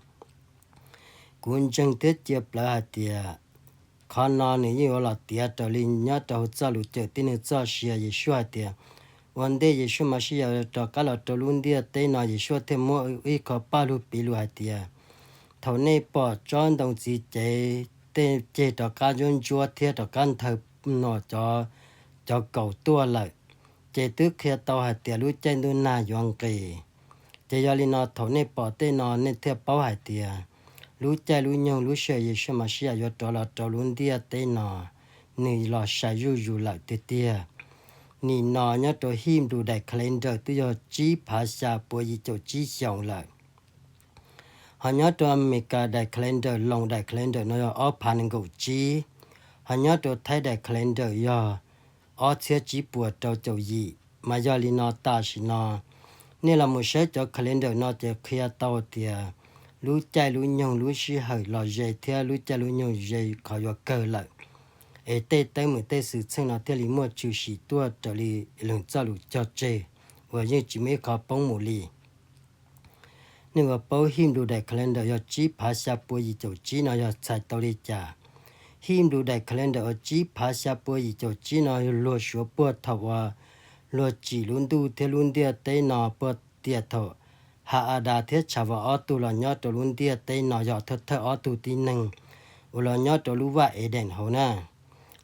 Kuv ntseeg thiab cia plawv hais tias qhov no nws yeej yuav los tiav raws li nyob rau hauv txoj lus cawm tib neeg txoj sia. Yeshua hais tias, ua ntej Yeshua Mashiach rov qab los rau lub ntiaj teb no, Yeshua thiaj muab ib qho paj lug piv lus hais tias, thaum nej pom tsob ntoo txiv cev tej ceg rov qab ntsuab ntsuab thiab rov qab nthawv no cov, cov kaus tuaj lawm, ces twb qhia tau hais tias lub caij ntuj nag yuav nqis. Ces yog li no thaum nej pom tej no nej thiaj paub hais tias lub caij lub nyoog lub sij hawm Yeshua Mashiach yuav rov los rau lub ntiaj teb no, nws los sai zuj zus lawm tiag tiag. Nim no nyob rau Hebrew daim calendar twb yog tsib phav xya pua yim caum tsib xyoos lawm. Ho nyob rau Amelikas daim calendar, Loos daim calendar no yog ob phav nees nkaum tsib. Ho nyob rau Thaib daim calendar yog ob txhiab tsib puas rau caum yim. Mas yog li no tam sim no nej los mus saib cov calendar no ces qhia tau tias lub caij lub nyoog lub sij hawm los ze thiab lub caij lub nyoog ze qhov yuav kawg lawm. Es tej teeb meem tej xwm txheej no thiaj li muaj tshwm sim tuaj raws li leej txoj lus cog tseg uas yeej tsis muaj ib qho poob mus li. Nej ua paub Hebrew daim calendar yog tsib phav xya pua yim caum tsib no yog txhais tau li cas? Hebrew daim calendar uas tsib phav xya pua yim caum tsib no yog luag suav puag thaum uas luag tsim lub ntuj thiab lub ntiaj teb no puag tias thaum Ha-a das thiab Tsha Vas ob tug los nyob rau lub ntiaj teb no yog thawj thawj ob tug tib neeg uas los nyob rau lub vaj Edees hauv na.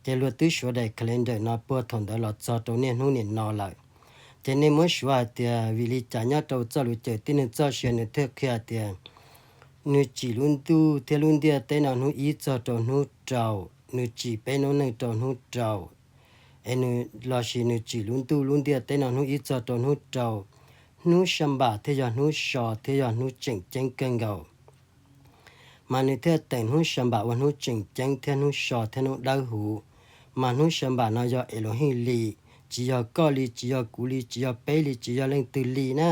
Ces luag twb suav daim calendar no puag thaum ntawd los txog rau niaj hnub nim no lawm. Ces nej muab suav hais tias vim li cas nyob rau txoj lus cawm tib neeg txoj sia nws thiaj qhia tias nws tsim lub ntuj thiab lub ntiaj teb no hnub ib txog rau hnub rau, nws tsim peb noob neej rau hnub rau, es nws, lossis nws tsim lub ntuj lub ntiaj teb no hnub ib txog rau hnub rau, hnub sa npam thiaj yog hnub so thiab yog hnub tseem ceeb kawg nkaus. Mas nws thiaj teem hnub sa npam ua hnub tseem ceeb thiab hnub so thiab hnub dawb huv. Mas hnub sa npam no yog Elohim li, tsis yog koj li, tsis yog kuv li, tsis yog peb li, tsis yog leej twg li na,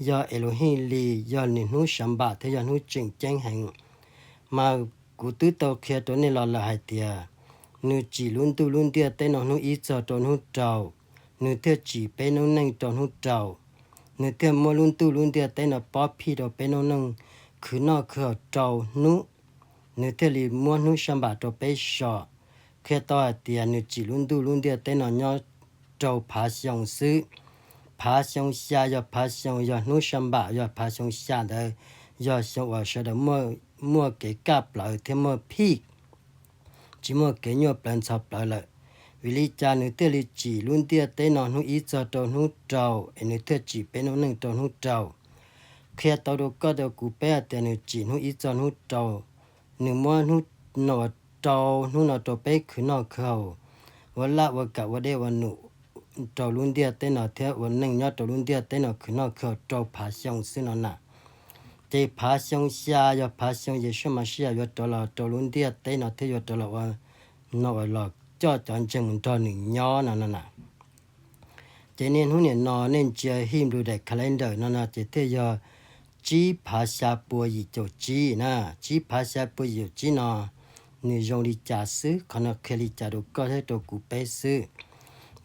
yog Elohim li, yog nws hnub sa npam thiab yog hnub tseem ceeb heev. Mas kuv twb tau qhia rau nej los lawm hais tias nws tsim lub ntuj lub ntiaj teb no hnub ib txog rau hnub rau, nws thiaj tsim peb noob neej rau hnub rau, nws thiaj muab lub ntuj lub ntiaj teb no pob phij rau peb noob neej khwv noj khwv haus rau hnub, nws thiaj li muab hnub sa npam rau peb so. Qhia tau hais tias nws tsim lub ntuj lub ntiaj teb no nyob rau phav xyoo xwb. Phav xyoo xya yog phav xyoo, yog hnub sa npam yog phav xyoo xya ntawd, yog xyoo uas sawv daws muaj kev kaj plawv thiab muaj phij, tsis muaj kev nyuaj plawv ntxhov plawv lawm. Vim li cas nws thiaj li tsim lub ntiaj teb no hnub ib txog rau hnub rau, es nws thiaj tsim peb noob neej rau hnub rau? Qhia tau rau koj rau kuv peb hais tias nws tsim hnub ib txog hnub rau, nws muab hnub no ua rau hnub no rau peb khwv noj khwv haus, ua laj ua kam ua dej ua num rau lub ntiaj teb no thiab ua neej nyob rau lub ntiaj teb no khwv noj khwv haus rau phav xyoo xwb no na. Ces phav xyoo xya yog phav xyoo Yeshua Mashiach yuav rov los rau lub ntiaj teb no thiab yuav rov los ua no uas los coj cov ntseeg mus nrog nws nyob no no na. Ces niaj hnub nim no nej ntsia Hebrew daim calendar no no ces thiaj yog tsib phav xya pua yim caum tsib na. Tsib phav xya pua yim caum tsib no nws zoo li cas xwb, qhov no qhia li cas rau koj thiab rau kuv peb xwb.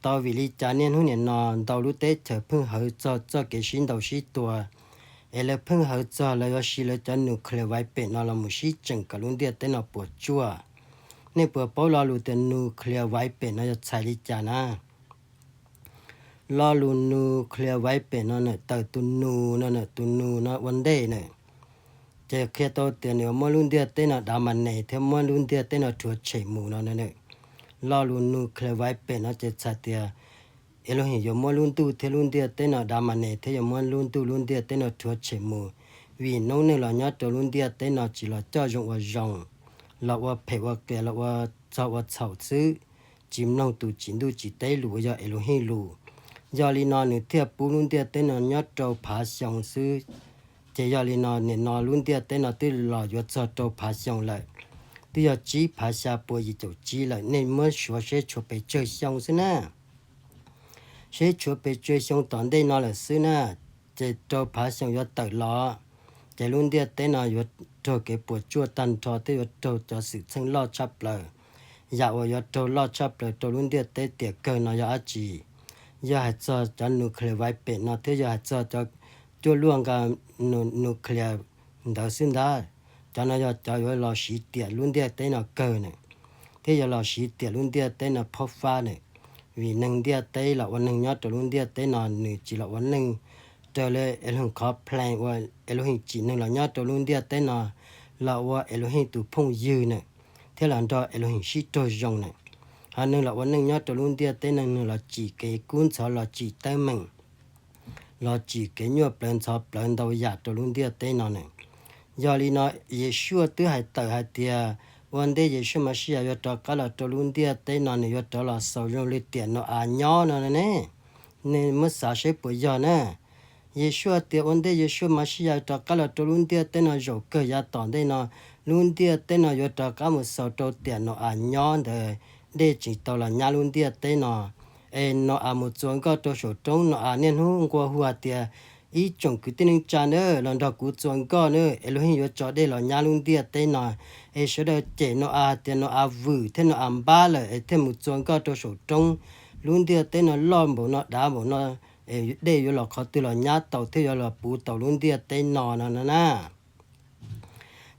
Tau vim li cas niaj hnub nim no ntau lub teb chaws pheej hawv txog txoj kev sib ntaus sib tua, es lawv pheej hawv txog lawv yuav siv lawv cov nuclear weapon no los mus sib tseem kom lub ntiaj teb no puas tsuaj. Nej puas paub lo lus tias nuclear weapon no yog txhais li cas na? Lo lus nuclear weapon no na, tawm tus nus no na, tus nus no ua ntej na, ces qhia tau tias nws yuav muab lub ntiaj teb no dav mas nes thiab muab lub ntiaj teb no rhuav tshem mus no na. Lo lus nuclear weapon no ces txhais tias Elohim yuav muab lub ntuj thiab lub ntiaj teb no dav mas nes thiab yuav muab lub ntuj lub ntiaj teb no rhuav tshem mus, vim noob neej los nyob rau lub ntiaj teb no tsis los coj zoo ua zoo, los ua phem ua qias, los ua txog ua txhaum xwb, tsis mloog tus tsim ntuj tsim teb lus uas yog Elohim lus. Yog li no nws thiaj pub lub ntiaj teb no nyob rau phav xyoo xwb. Ces yog li no nim no lub ntiaj teb no twb los yuav txog rau phav xyoo lawm, twb yog tsib phav xya pua yim caum tsib lawm. Nej muab suav seb tshuav pes tsawg xyoo xwb na, seb tshuav pes tsawg xyoo tom ntej no lawm xwb na, ces rau phav xyoo yuav tawm los, ces lub ntiaj teb no yuav raug kev puas tsuaj tag nrho thiab yuav raug cov xwm txheej loj tshaj plaws. Yam uas yuav raug loj tshaj plaws rau lub ntiaj teb tiam kawg no yog dab tsi? Yog hais txog cov nuclear weapon no thiab yog hais txog cov cuaj luaj nka nuclear ntawd xwb ntag. Cov no yog cov yuav los siv tiam lub ntiaj teb no kawg na, thiab yuav los siv tiam lub ntiaj teb no phob fab na. Vim neeg ntiaj teb los ua neeg nyob rau lub ntiaj teb no nws tsis los ua neej raws li Elohim qhov plan uas Elohim tsim neeg los nyob rau lub ntiaj teb no los ua Elohim tus phooj ywg na, thiab los nrog Elohim sib raug zoo na. Ho neeg los ua neej nyob rau lub ntiaj teb no nws los tsim kev kub ntxhov, los tsim teeb meem, los tsim kev nyuaj plawv ntxhov plawv ntau yam rau lub ntiaj teb no na. Yog li no Yeshua twb hais tawm hais tias ua ntej Yeshua Mashiach yuav rov qab los rau lub ntiaj teb no nws yuav rov los xaus zoo li tiam Nau-as nyob no ne. Nej muab xav seb puas yog na. Yeshua tias ua ntej Yeshua Mashiach rov qab los rau lub ntiaj teb no zaum kawg yav tom ntej no, lub ntiaj teb no yuav rov qab mus xaus rau tiam Nau-as nyob ntawd, dej tseem tau los nyab lub ntiaj teb no. Es Nau-as mus txua nkoj rau saum roob, Nau-as niaj hnub nqua hu hais tias, ib tsoom kwv tij neej tsa na, los nrog kuv txua nkoj na, Elohim yuav tso dej los nyab lub ntiaj teb no. Es sawv daws cem Nau-as hais tias Nau-as vwm thiab Nau-as npab lawm es thiaj mus txua nkoj rau saum roob, lub ntiaj teb no loj npaum no dav npaum no, es dej yuav los qhov twg los nyab tau thiab yuav los puv tau lub ntiaj teb no no na.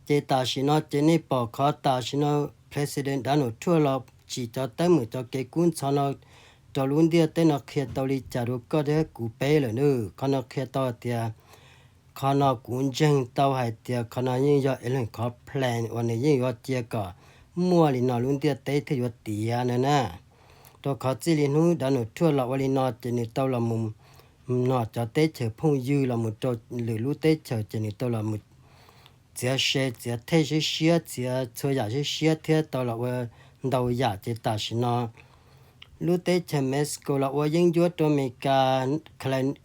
Ces tam sim no ces nej pom qhov tam sim no President Donald Trump los tsim cov teeb meem cov kev kub ntxhov no rau lub ntiaj teb no qhia tau li cas rau koj thiab kuv peb lawm na. Qhov no qhia tau hais tias Qhov no kuv ntseeg tau hais tias qhov no yeej yog Elon qhov plan uas nws yeej yuav cia kom muaj li no lub ntiaj teb thiaj yuav tiav no na. Rau qhov txij li hnub Donald Trump los ua li no ces nws tau los mus nom cov teb chaws phooj ywg los mus rau lwm lub teb chaws ces nws tau los mus txiav se txiav thej siab siab, txiav txhua yam siab siab thiab tau los ua ntau yam ces tam sim no lub teb chaws Mexico los ua yeeb ncuab rau Amelikas,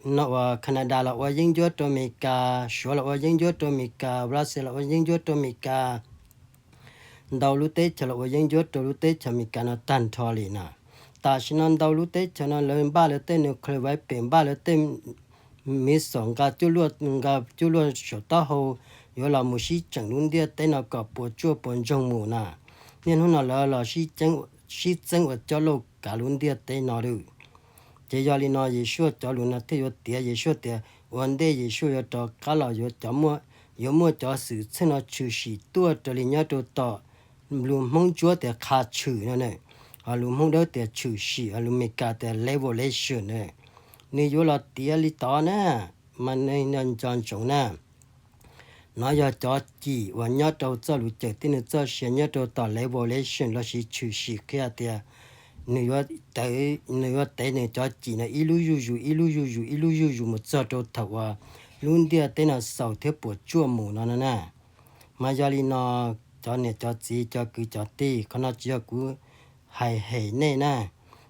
no uas Canada los ua yeeb ncuab rau Amelikas, Suav los ua yeeb ncuab rau Amelikas, Russia los ua yeeb ncuab rau Amelikas. Ntau lub teb chaws los ua yeeb ncuab rau lub teb chaws Amelikas no tag nrho li na. Tam sim no ntau lub teb chaws no lawv npaj lawv tej nuclear weapon, npaj lawv tej missile, nqa cuaj luaj, nqa cuaj luaj saum taub hau yuav los mus sib tseem lub ntiaj teb no kom puas tsuaj puas ntsoog mus na. Niaj hnub no lawv los sib txeeb ua coj lauj kav lub ntiaj teb no lawm. Ces yog li no Yeshua cov lus no thiaj yuav tiav. Yeshua tias ua ntej Yeshua yuav rov qab los yuav cov, yuav muaj cov xwm txheej no tshwm sim tuaj raws li nyob rau tom lus Hmoob Ntsuab tias qha tshwm no na, ho lus Hmoob Dawb tias tshwm sim, ho lus Meskas tias revelation na. Nws yuav los tiav li tod na, mas nej nco ntsoov na. No yog cov cim uas nyob rau txoj lus cawm tib neeg txoj sia nyob rau tom revelation lossis tshwm sim qhia tias nws yuav tev nws cov cim no ib lub zuj zus ib lub zuj zus ib lub zuj zus mus txog rau thaum uas lub ntiaj teb no xaus thiab puas tsuaj mus no no na. Mas yog li no, cov niam cov txiv cov kwv cov tij, qhov no tsis yog kuv hais hem nej na,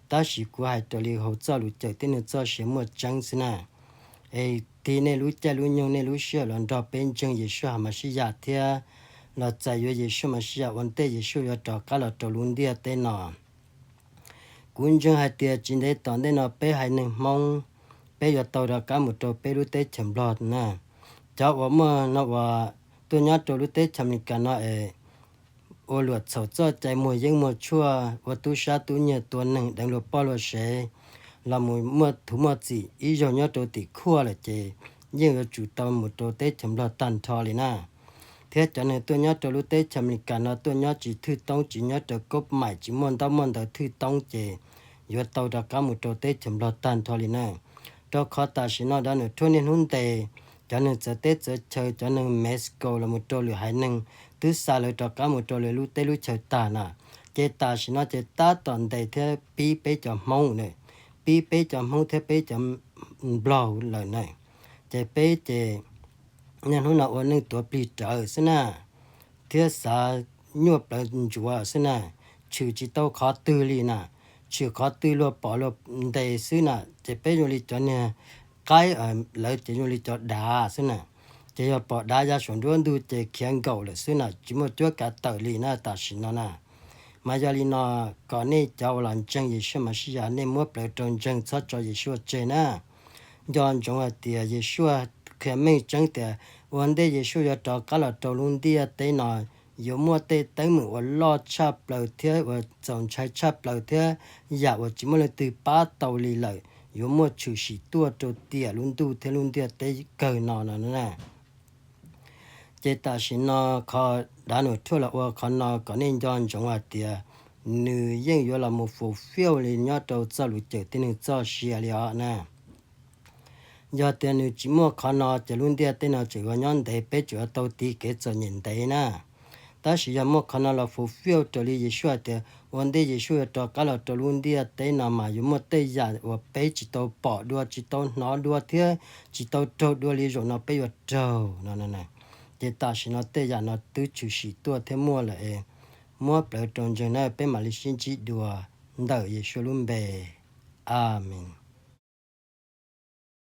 tab sis kuv hais raws li hauv txoj lus cawm tib neeg txoj sia muaj tseeb xwb na. Es tig nej lub caij lub nyoog nej lub sij hawm los nrog peb ntseeg Yeshua Hamashiach thiab los txais yuav Yeshua Hamashiach ua ntej Yeshua yuav rov qab los rau lub ntiaj teb no. Kuv ntseeg hais tias tsis ntev tom ntej no peb haiv neeg Hmoob, peb yuav tau rov qab mus rau peb lub teb chaws Nplog na. Cov uas muaj no uas tuaj nyob rau lub teb chaws Amelikas no es ua luam txhaum txoj cai muag yeeb muag tshuaj, ua tub sab tub nyiag tua neeg deev luag poj luag sev, los mus muaj txhuv muaj txim ib zaug nyob rau tim khuaj lawm ces yeej yuav tsum tau mus rau teb chaws Nplog tag nrho li na. Thiab cov neeg tuaj nyob rau lub teb chaws Amelikas no tuaj nyob tsis thwj toob, tsis nyob raws koob maim, tsis muaj ntaub muaj ntawv thwj toob ces yuav tau rov qab mus rau teb chaws Nplog tag nrho li na. Rau qhov tam sim no Donald Trump niaj hnub ntes cov neeg txawv teb txawv chaw, cov neeg Mexico los mus rau lwm haiv neeg, twb xa lawv rov qab mus rau lwm lub teb lub chaw tag na. Ces tam sim no ces tab tom ntes thiab pib peb cov Hmoob na, pib peb cov Hmoob thiab peb cov Nplog lawm na. Ces peb ces niaj hnub no ua neej tuav plig rawv xwb na, thiab xav nyuaj plawv ntsuav xwb na, tshwm tsis tau qhov twg li na, tshwm qhov twg luag pom luag ntes xwb na, ces peb zoo li cov niag qaib, lawv ces zoo li cov dav xwb na. Ces yog pom dav ya saum nruab ntug ces khiav nkaum lawm xwb na, tsis muaj cuab kav tawm li na tam sim no na. Mas yog li no, kom nej cov uas los ntseeg Yeshua Mashiach nej muab plawv rau ntseeg, txhob tso Yeshua tseg na. Nco ntsoov hais tias Yeshua qhia meej tseeb tias ua ntej Yeshua yuav rov qab los rau lub ntiaj teb no, yuav muaj tej teeb meem uas loj tshaj plaws thiab uas txaus ntshai tshaj plaws thiab yam uas tsis muaj leej twg pab tau li lawm, yuav muaj tshwm sim tuaj rau tiam lub ntuj thiab lub ntiaj teb kawg no no na. Ces tam sim no qhov Donald Trump los ua qhov no kom nej nco ntsoov hais tias nws yeej yuav los mus fulfill li nyob rau txoj lus cawm tib neeg txoj sia li os na. Yog tias nws tsis muaj qhov no ces lub ntiaj teb no tseem yuav nyob ntev, peb tseem yuav tau tiv kev txom nyem ntev na. Tab sis yog muaj qhov no los fulfill raws li Yeshua hais tias ua ntej Yeshua yuav rov qab los rau lub ntiaj teb no mas yuav muaj tej yam uas peb tsis tau pom dua, tsis tau hnov dua thiab tsis tau raug dua li zaum no peb yuav raug no. Ces tam sim no tej yam no twb tshwm sim tuaj thiab muaj lawm es muab plawv rau ntseeg na, peb mam li sib ntsib dua ntawm Yeshua lub npe. Amees.